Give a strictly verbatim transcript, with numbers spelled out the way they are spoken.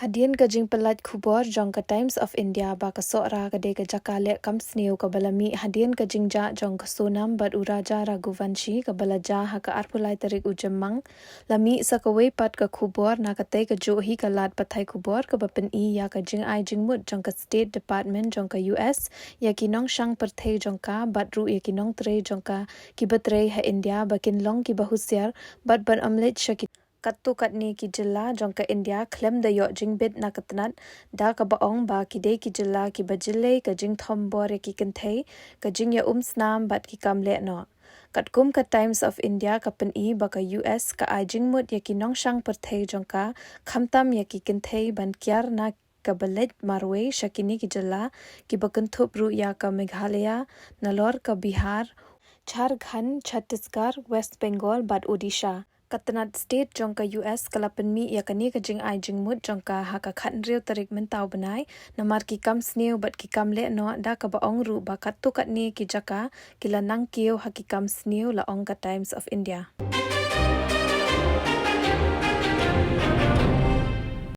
Hadien ka jingpyllait khubor jong ka Times of India ba ka Sohra ka dei ka jaka leh kam sniew kaba la mih hadien ka jingjah jong ka Sonam bad u Raja Raghuvanshi kaba la jia ha ka arphew lai tarik u Jymmang, la mih sa kawei pat ka khubor na katei kajuh hi ka lad pathai khubor kaba pyni ïa ka jingai jingmut jong ka State Department jong ka U S ïa ki nongshang pyrthei jong ka bad ruh ïa ki nongtrei jong ka kiba trei ha India ba kin long kiba husiar bad ban ym leit sha ki katto katne ki jylla jong ka India khlem da ïoh jingbit na ka tnat, da kaba ong ba ki dei ki jylla kiba jyllei ka jingthombor ïa ki kynthei, ka jingïaumsnam bad ki kam lehnoh. Katkum ka Times of India ka pyni ba ka U S ka ai jingmut ïa ki nongshang pyrthei jong ka, khamtam ïa ki kynthei ban kiar na kaba leit marwei sha kine ki jylla kiba kynthup ruh ïa ka Meghalaya, nalor ka Bihar, Jharkhand, Chhattisgarh, West Bengal bad Odisha. Ka tnat state jong ka U S ka la pynmih ïa kane ka jingai jingmut jong ka ha ka khathynriew tarik mynta u bnai, namar ki kam sniew bad ki kam lehnoh, da kaba ong ruh ba katto katne ki jaka ki la nang kiew ha ki kam sniew, la ong ka Times of India.